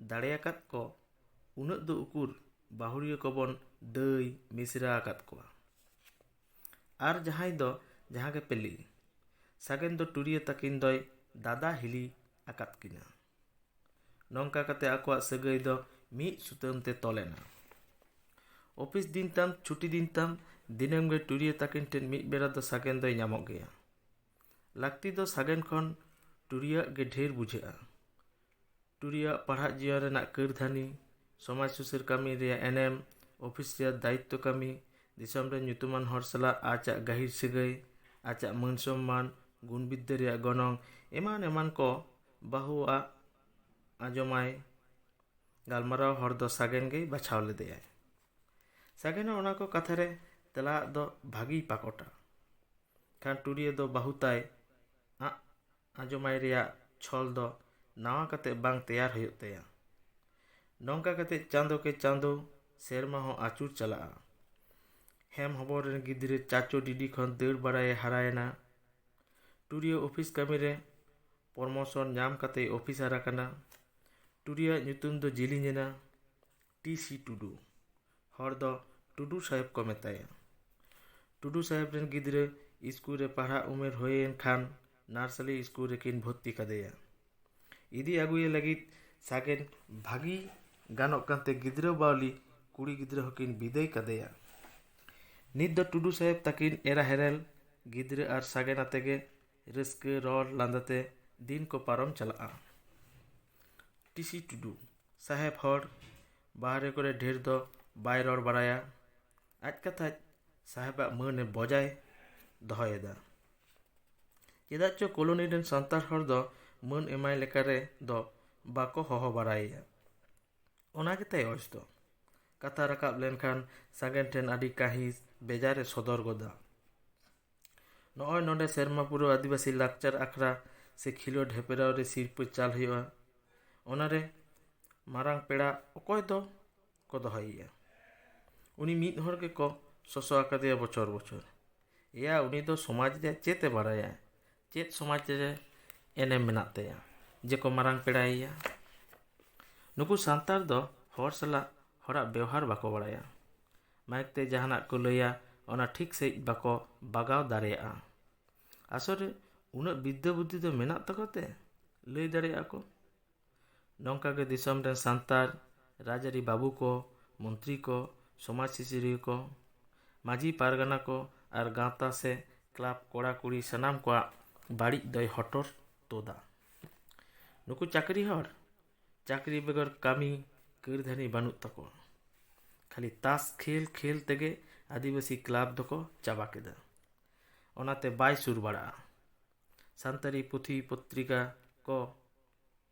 ᱫᱟᱲᱮᱭᱟᱠᱟᱫ ᱠᱚ, ᱩᱱᱟᱹᱜ ᱫᱚ ᱩᱠᱩᱨ ᱵᱟᱹᱦᱩᱲᱤᱭᱟᱹ ᱠᱚᱵᱚᱱ ᱫᱟᱹᱭ ᱢᱤᱥᱨᱟ ᱟᱠᱟᱫ ᱠᱚᱣᱟ᱾ ᱟᱨ ᱡᱟᱦᱟᱸᱭ ᱫᱚ ᱡᱟᱦᱟᱸ ᱜᱮ ᱯᱮ ᱞᱟᱹᱭ, ᱥᱟᱜᱮᱱ ᱫᱚ ᱴᱩᱨᱤᱭᱟᱹ ᱛᱟᱹᱠᱤᱱ ᱫᱚᱭ ᱫᱟᱫᱟ ᱦᱤᱞᱤ ᱟᱠᱟᱫ ᱠᱤᱱᱟ᱾ ᱱᱚᱝᱠᱟ ᱠᱟᱛᱮ ᱟᱠᱚᱣᱟᱜ ᱥᱟᱹᱜᱟᱹᱭ ᱫᱚ ᱢᱤᱫ ᱥᱩᱛᱟᱹᱢ ᱛᱮ ᱛᱚᱞ ᱮᱱᱟ᱾ ᱚᱯᱷᱤᱥ ᱫᱤᱱ ᱛᱟᱢ, ᱪᱷᱩᱴᱤ ᱫᱤᱱ ᱛᱟᱢ, ᱫᱤᱱᱟᱹᱢ ᱜᱮ ᱴᱩᱨᱤᱭᱟᱹ ᱛᱟᱹᱠᱤᱱ ᱴᱷᱮᱱ ᱢᱤᱫ ᱵᱮᱲᱟ ᱫᱚ ᱥᱟᱜᱮᱱ ᱫᱚᱭ ᱧᱟᱢᱚᱜ ᱜᱮᱭᱟ᱾ ᱞᱟᱹᱠᱛᱤ ᱫᱚ ᱥᱟᱜᱮᱱ ᱠᱷᱚᱱ ᱴᱩᱨᱤᱭᱟᱹᱣᱟᱜ ᱜᱮ ᱰᱷᱮᱨ ᱵᱩᱡᱷᱟᱹᱜᱼᱟ᱾ ᱴᱩᱨᱤᱭᱟᱹᱣᱟᱜ ᱯᱟᱲᱦᱟᱜ ᱡᱤᱭᱚᱱ ᱨᱮᱱᱟᱜ ᱠᱟᱹᱨᱫᱷᱟᱹᱱᱤ, ᱥᱚᱢᱟᱡᱽ ᱥᱩᱥᱟᱹᱨ ᱠᱟᱹᱢᱤ ᱨᱮᱭᱟᱜ ᱮᱱᱮᱢ, ᱚᱯᱷᱤᱥ ᱨᱮᱭᱟᱜ ᱫᱟᱭᱤᱛᱛᱚ ᱠᱟᱹᱢᱤ, ᱫᱤᱥᱚᱢ ᱨᱮ ᱧᱩᱛᱩᱢᱟᱱ ᱦᱚᱲ ᱥᱟᱞᱟᱜ ᱟᱡᱟᱜ ᱜᱟᱹᱦᱤᱨ ᱥᱟᱹᱜᱟᱹᱭ, ᱟᱡᱟᱜ ᱢᱟᱹᱱ ᱥᱚᱢᱢᱟᱱ, ᱜᱩᱱ ᱵᱤᱫᱽᱫᱟᱹ ᱨᱮᱭᱟᱜ ᱜᱚᱱᱚᱝ, ᱮᱢᱟᱱ ᱮᱢᱟᱱ ᱠᱚ ᱵᱟᱹᱦᱩᱣᱟᱜ ᱟᱸᱡᱚᱢᱟᱭ ᱜᱟᱞᱢᱟᱨᱟᱣ ᱦᱚᱲ ᱫᱚ ᱥᱟᱜᱮᱱ ᱜᱮᱭ ᱵᱟᱪᱷᱟᱣ ᱞᱮᱫᱮᱭᱟᱭ᱾ ᱥᱟᱜᱮᱱ ᱦᱚᱸ ᱚᱱᱟ ᱠᱚ ᱠᱟᱛᱷᱟ ᱨᱮ ᱛᱮᱞᱟᱣᱟᱜ ᱫᱚ ᱵᱷᱟᱹᱜᱤᱭ ᱯᱟᱠᱚᱴᱟ᱾ ᱠᱷᱟᱱ ᱴᱩᱨᱤᱭᱟᱹ ᱫᱚ ᱵᱟᱹᱦᱩ ᱛᱟᱭ ᱟᱜ ᱟᱸᱡᱚᱢᱟᱭ ᱨᱮᱭᱟᱜ ᱪᱷᱚᱞ ᱫᱚ ᱱᱟᱣᱟ ᱠᱟᱛᱮ ᱵᱟᱝ ᱛᱮᱭᱟᱨ ᱦᱩᱭᱩᱜ ᱛᱟᱭᱟ᱾ ᱱᱚᱝᱠᱟ ᱠᱟᱛᱮ ᱪᱟᱸᱫᱚ ᱠᱮ ᱪᱟᱸᱫᱚ ᱥᱮᱨᱢᱟ ᱦᱚᱸ ᱟᱹᱪᱩᱨ ᱪᱟᱞᱟᱜᱼᱟ᱾ ᱦᱮᱢ ᱦᱚᱵᱚᱨ ᱨᱮᱱ ᱜᱤᱫᱽᱨᱟᱹ ᱪᱟᱪᱳ ᱰᱤᱰᱤ ᱠᱷᱚᱱ ᱫᱟᱹᱲ ᱵᱟᱲᱟᱭᱮ ᱦᱟᱨᱟᱭᱮᱱᱟ᱾ ᱴᱩᱨᱤᱭᱟᱹ ᱚᱯᱷᱤᱥ ᱠᱟᱹᱢᱤ ᱨᱮ ᱯᱨᱚᱢᱳᱥᱚᱱ ᱧᱟᱢ ᱠᱟᱛᱮᱭ ᱚᱯᱷᱤᱥᱟᱨ ᱟᱠᱟᱱᱟ᱾ ᱴᱩᱨᱤᱭᱟᱹᱣᱟᱜ ᱧᱩᱛᱩᱢ ᱫᱚ ᱡᱤᱞᱤᱧ ᱮᱱᱟ, ᱴᱤ ᱥᱤ ᱴᱩᱰᱩ᱾ ᱦᱚᱲ ᱫᱚ ᱴᱩᱰᱩ ᱥᱟᱦᱮᱵᱽ ᱠᱚ ᱢᱮᱛᱟᱭᱟ᱾ ᱴᱩᱰᱩ ᱥᱟᱦᱮᱵᱽ ᱨᱮᱱ ᱜᱤᱫᱽᱨᱟᱹ ᱤᱥᱠᱩᱞ ᱨᱮ ᱯᱟᱲᱦᱟᱜ ᱩᱢᱮᱨ ᱦᱩᱭᱮᱱ ᱠᱷᱟᱱ ᱱᱟᱨᱥᱟᱨᱤ ᱤᱥᱠᱩᱞ ᱨᱮᱠᱤᱱ ᱵᱷᱚᱨᱛᱤ ᱠᱟᱫᱮᱭᱟ᱾ ᱤᱫᱤ ᱟᱹᱜᱩᱭᱮ ᱞᱟᱹᱜᱤᱫ ᱥᱟᱜᱮᱱ ᱵᱷᱟᱹᱜᱤ ᱜᱟᱱᱚᱜ ᱠᱟᱱᱛᱮ ᱜᱤᱫᱽᱨᱟᱹ ᱵᱟᱣᱞᱤ ᱠᱩᱲᱤ ᱜᱤᱫᱽᱨᱟᱹ ᱦᱚᱸᱠᱤᱱ ᱵᱤᱫᱟᱹᱭ ᱠᱟᱫᱮᱭᱟ᱾ ᱱᱤᱛ ᱫᱚ ᱴᱩᱰᱩ ᱥᱟᱦᱮᱵᱽ ᱛᱟᱹᱠᱤᱱ ᱮᱨᱟ ᱦᱮᱨᱮᱞ, ᱜᱤᱫᱽᱨᱟᱹ ᱟᱨ ᱥᱟᱜᱮᱱ ᱟᱛᱮ ᱜᱮ ᱨᱟᱹᱥᱠᱟᱹ ᱨᱚᱲ ᱞᱟᱸᱫᱟᱛᱮ ᱫᱤᱱ ᱠᱚ ᱯᱟᱨᱚᱢ ᱪᱟᱞᱟᱜᱼᱟ᱾ ᱴᱤᱥᱤ ᱴᱩᱰᱩ, ᱥᱟᱦᱮᱵᱽ ᱦᱚᱲ, ᱵᱟᱦᱨᱮ ᱠᱚᱨᱮ ᱰᱷᱮᱨ ᱫᱚ ᱵᱟᱭ ᱨᱚᱲ ᱵᱟᱲᱟᱭᱟ᱾ ᱟᱡ ᱠᱟᱛᱷᱟᱡ ᱥᱟᱦᱮᱵᱟᱜ ᱢᱟᱹᱱ ᱮ ᱵᱚᱡᱟᱭ ᱫᱚᱦᱚᱭᱮᱫᱟ᱾ ᱪᱮᱫᱟᱜ ᱪᱚ ᱠᱚᱞᱳᱱᱤ ᱨᱮᱱ ᱥᱟᱱᱛᱟᱲ ᱦᱚᱲ ᱫᱚ ᱢᱟᱹᱱ ᱮᱢᱟᱭ ᱞᱮᱠᱟᱨᱮ ᱫᱚ ᱵᱟᱠᱚ ᱦᱚᱦᱚ ᱵᱟᱲᱟᱭᱮᱭᱟ᱾ ᱚᱱᱟ ᱜᱮᱛᱟᱭ ᱚᱡᱽ ᱫᱚ᱾ ᱠᱟᱛᱷᱟ ᱨᱟᱠᱟᱵ ᱞᱮᱱᱠᱷᱟᱱ ᱥᱟᱜᱮᱱ ᱴᱷᱮᱱ ᱟᱹᱰᱤ ᱠᱟᱹᱦᱤᱥ ᱵᱮᱡᱟᱨ ᱮ ᱥᱚᱫᱚᱨ ᱜᱚᱫᱟ᱾ ᱱᱚᱜᱼᱚᱭ ᱱᱚᱰᱮ ᱥᱮᱨᱢᱟ ᱯᱩᱨᱟᱹᱣ ᱟᱹᱫᱤᱵᱟᱹᱥᱤ ᱞᱟᱠᱪᱟᱨ ᱟᱠᱷᱲᱟ ᱥᱮ ᱠᱷᱮᱞᱳᱰ ᱦᱮᱯᱨᱟᱣ ᱨᱮ ᱥᱤᱨᱯᱟᱹ ᱪᱟᱞ ᱦᱩᱭᱩᱜᱼᱟ᱾ ᱚᱱᱟᱨᱮ ᱢᱟᱨᱟᱝ ᱯᱮᱲᱟ ᱚᱠᱚᱭ ᱫᱚ ᱠᱚ ᱫᱚᱦᱚᱭᱮᱭᱟ᱾ ᱩᱱᱤ ᱢᱤᱫ ᱦᱚᱲ ᱜᱮᱠᱚ ᱥᱚᱥᱚ ᱟᱠᱟᱫᱮᱭᱟ ᱵᱚᱪᱷᱚᱨ ᱵᱚᱪᱷᱚᱨ᱾ ᱮᱭᱟ, ᱩᱱᱤ ᱫᱚ ᱥᱚᱢᱟᱡᱽ ᱨᱮᱭᱟᱜ ᱪᱮᱫ ᱮ ᱵᱟᱲᱟᱭᱟ? ᱪᱮᱫ ᱥᱚᱢᱟᱡᱽ ᱨᱮ ᱮᱱᱮᱢ ᱢᱮᱱᱟᱜ ᱛᱟᱭᱟ ᱡᱮ ᱠᱚ ᱢᱟᱨᱟᱝ ᱯᱮᱲᱟᱭᱮᱭᱟ? ᱱᱩᱠᱩ ᱥᱟᱱᱛᱟᱲ ᱫᱚ ᱦᱚᱲ ᱥᱟᱞᱟᱜ ᱦᱚᱲᱟᱜ ᱵᱮᱣᱦᱟᱨ ᱵᱟᱠᱚ ᱵᱟᱲᱟᱭᱟ᱾ ᱢᱟᱭᱤᱠ ᱛᱮ ᱡᱟᱦᱟᱱᱟᱜ ᱠᱚ ᱞᱟᱹᱭᱟ, ᱚᱱᱟ ᱴᱷᱤᱠ ᱥᱟᱺᱦᱤᱡ ᱵᱟᱠᱚ ᱵᱟᱜᱟᱣ ᱫᱟᱲᱮᱭᱟᱜᱼᱟ᱾ ᱟᱥᱚᱞ ᱨᱮ ᱩᱱᱟᱹᱜ ᱵᱤᱫᱽᱫᱟᱹ ᱵᱩᱫᱽᱫᱷᱤ ᱫᱚ ᱢᱮᱱᱟᱜ ᱛᱟᱠᱚ ᱛᱮ ᱞᱟᱹᱭ ᱫᱟᱲᱮᱭᱟᱜᱼᱟ ᱠᱚ᱾ ᱱᱚᱝᱠᱟ ᱜᱮ ᱫᱤᱥᱚᱢ ᱨᱮᱱ ᱥᱟᱱᱛᱟᱲ ᱨᱟᱡᱽᱟᱹᱨᱤ ᱵᱟᱹᱵᱩ ᱠᱚ, ᱢᱚᱱᱛᱨᱤ ᱠᱚ, ᱥᱚᱢᱟᱡᱽ ᱥᱩᱥᱟᱹᱨᱤᱭᱟᱹ ᱠᱚ, ᱢᱟᱹᱡᱷᱤ ᱯᱟᱨᱜᱟᱱᱟ ᱠᱚ ᱟᱨ ᱜᱟᱶᱛᱟ ᱥᱮ ᱠᱞᱟᱵᱽ ᱠᱚᱲᱟ ᱠᱩᱲᱤ ᱥᱟᱱᱟᱢ ᱠᱚᱣᱟᱜ ᱵᱟᱹᱲᱤᱡ ᱫᱚᱭ ᱦᱚᱴᱚᱨ ᱛᱩᱫᱟ᱾ ᱱᱩᱠᱩ ᱪᱟᱹᱠᱨᱤ ᱦᱚᱲ ᱪᱟᱹᱠᱨᱤ ᱵᱮᱜᱚᱨ ᱠᱟᱹᱢᱤ ᱠᱟᱹᱨᱫᱷᱟᱹᱱᱤ ᱵᱟᱹᱱᱩᱜ ᱛᱟᱠᱚᱣᱟ᱾ ᱠᱷᱟᱹᱞᱤ ᱛᱟᱥ ᱠᱷᱮᱞ ᱠᱷᱮᱞ ᱛᱮᱜᱮ ᱟᱹᱫᱤᱵᱟᱹᱥᱤ ᱠᱞᱟᱵᱽ ᱫᱚᱠᱚ ᱪᱟᱵᱟ ᱠᱮᱫᱟ᱾ ᱚᱱᱟᱛᱮ ᱵᱟᱭ ᱥᱩᱨ ᱵᱟᱲᱟᱜᱼᱟ᱾ ᱥᱟᱱᱛᱟᱲᱤ ᱯᱩᱛᱷᱤ ᱯᱚᱛᱨᱤᱠᱟ ᱠᱚ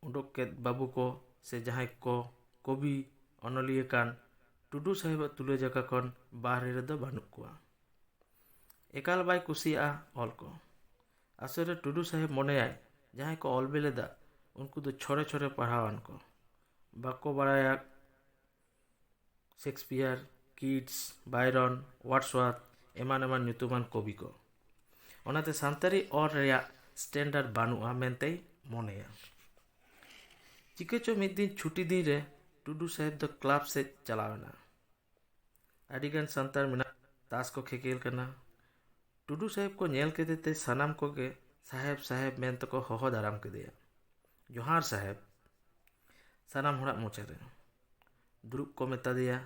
ᱩᱰᱩᱠ ᱠᱮᱫ ᱵᱟᱹᱵᱩ ᱠᱚ ᱥᱮ ᱡᱟᱦᱟᱸᱭ ᱠᱚ ᱠᱚᱵᱤ ᱚᱱᱚᱞᱤᱭᱟᱹ ᱠᱟᱱ ᱴᱩᱰᱩ ᱥᱟᱦᱮᱵᱟᱜ ᱛᱩᱞᱟᱹᱡᱚᱠᱷᱟ ᱠᱷᱚᱱ ᱵᱟᱦᱨᱮ ᱨᱮᱫᱚ ᱵᱟᱹᱱᱩᱜ ᱠᱚᱣᱟ᱾ ᱮᱠᱟᱞ ᱵᱟᱭ ᱠᱩᱥᱤᱭᱟᱜᱼᱟ ᱚᱞ ᱠᱚ᱾ ᱟᱥᱚᱞ ᱨᱮ ᱴᱩᱰᱩ ᱥᱟᱦᱮᱵᱽ ᱢᱚᱱᱮᱭᱟᱭ, ᱡᱟᱦᱟᱸᱭ ᱠᱚ ᱚᱞ ᱵᱮᱞᱮᱫᱟ ᱩᱱᱠᱩ ᱫᱚ ᱪᱷᱚᱲᱮ ᱪᱷᱚᱲᱮ ᱯᱟᱲᱦᱟᱣᱟᱱ ᱠᱚ, ᱵᱟᱠᱚ ᱵᱟᱲᱟᱭᱟ ᱥᱮᱠᱥᱯᱤᱭᱟᱨ, ᱠᱤᱴᱥ, ᱵᱟᱭᱨᱚᱱ, ᱳᱣᱟᱨᱰᱥᱣᱟᱨᱛᱷ ᱮᱢᱟᱱ ᱮᱢᱟᱱ ᱧᱩᱛᱩᱢᱟᱱ ᱠᱚᱵᱤ ᱠᱚ᱾ ᱚᱱᱟᱛᱮ ᱥᱟᱱᱛᱟᱲᱤ ᱚᱞ ᱨᱮᱭᱟᱜ ᱥᱴᱮᱱᱰᱟᱨᱰ ᱵᱟᱹᱱᱩᱜᱼᱟ ᱢᱮᱱᱛᱮᱭ ᱢᱚᱱᱮᱭᱟ᱾ ᱪᱤᱠᱟᱹ ᱪᱚ ᱢᱤᱫ ᱫᱤᱱ ᱪᱷᱩᱴᱤ ᱫᱤᱱ ᱨᱮ ᱴᱩᱰᱩ ᱥᱟᱦᱮᱵᱽ ᱫᱚ ᱠᱞᱟᱵᱽ ᱥᱮᱫ ᱪᱟᱞᱟᱣ ᱮᱱᱟ᱾ ᱟᱹᱰᱤᱜᱟᱱ ᱥᱟᱱᱛᱟᱲ ᱢᱮᱱᱟᱜ ᱛᱟᱥ ᱠᱚ ᱠᱷᱮᱠᱮᱞ ᱠᱟᱱᱟ᱾ ᱴᱩᱰᱩ ᱥᱟᱦᱮᱵᱽ ᱠᱚ ᱧᱮᱞ ᱠᱮᱫᱮ ᱛᱮ ᱥᱟᱱᱟᱢ ᱠᱚᱜᱮ ᱥᱟᱦᱮᱵᱽ ᱥᱟᱦᱮᱵᱽ ᱢᱮᱱ ᱛᱮᱠᱚ ᱦᱚᱦᱚ ᱫᱟᱨᱟᱢ ᱠᱮᱫᱮᱭᱟ᱾ "ᱡᱚᱦᱟᱨ ᱥᱟᱦᱮᱵᱽ", ᱥᱟᱱᱟᱢ ᱦᱚᱲᱟᱜ ᱢᱚᱪᱟᱨᱮ᱾ ᱫᱩᱲᱩᱵ ᱠᱚ ᱢᱮᱛᱟ ᱫᱮᱭᱟ,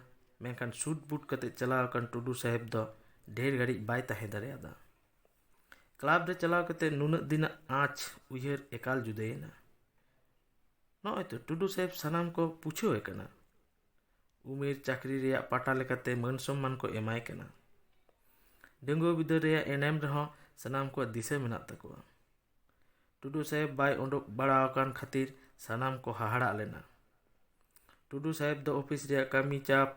ᱢᱮᱱᱠᱷᱟᱱ ᱥᱩᱴ ᱵᱩᱴ ᱠᱟᱛᱮ ᱪᱟᱞᱟᱣ ᱟᱠᱟᱱ ᱴᱩᱰᱩ ᱥᱟᱦᱮᱵᱽ ᱫᱚ ᱰᱷᱮᱨ ᱜᱷᱟᱹᱲᱤᱡ ᱵᱟᱭ ᱛᱟᱦᱮᱸ ᱫᱟᱲᱮᱭᱟᱫᱟ᱾ ᱠᱞᱟᱵᱽ ᱨᱮ ᱪᱟᱞᱟᱣ ᱠᱟᱛᱮ ᱱᱩᱱᱟᱹᱜ ᱫᱤᱱᱟᱜ ᱟᱸᱪ ᱩᱭᱦᱟᱹᱨ ᱮᱠᱟᱞ ᱡᱩᱫᱟᱹᱭᱮᱱᱟ᱾ ᱱᱚᱜᱼᱚᱭ ᱛᱚ, ᱴᱩᱰᱩ ᱥᱟᱦᱮᱵᱽ ᱥᱟᱱᱟᱢ ᱠᱚ ᱯᱩᱪᱷᱟᱹᱣᱮ ᱠᱟᱱᱟ᱾ ᱩᱢᱮᱨ, ᱪᱟᱹᱠᱨᱤ ᱨᱮᱭᱟᱜ ᱯᱟᱴᱟ ᱞᱮᱠᱟᱛᱮ ᱢᱟᱹᱱ ᱥᱚᱢᱢᱟᱱ ᱠᱚ ᱮᱢᱟᱭ ᱠᱟᱱᱟ᱾ ᱰᱟᱺᱜᱩᱣᱟᱹ ᱵᱤᱫᱟᱹᱞ ᱨᱮᱭᱟᱜ ᱮᱱᱮᱢ ᱨᱮᱦᱚᱸ ᱥᱟᱱᱟᱢ ᱠᱚᱣᱟᱜ ᱫᱤᱥᱟᱹ ᱢᱮᱱᱟᱜ ᱛᱟᱠᱚᱣᱟ᱾ ᱴᱩᱰᱩ ᱥᱟᱦᱮᱵᱽ ᱵᱟᱭ ᱩᱰᱩᱠ ᱵᱟᱲᱟ ᱟᱠᱟᱱ ᱠᱷᱟᱹᱛᱤᱨ ᱥᱟᱱᱟᱢ ᱠᱚ ᱦᱟᱦᱟᱲᱟᱜ ᱞᱮᱱᱟ᱾ ᱴᱩᱰᱩ ᱥᱟᱦᱮᱵᱽ ᱫᱚ ᱚᱯᱷᱤᱥ ᱨᱮᱭᱟᱜ ᱠᱟᱹᱢᱤ ᱪᱟᱯ,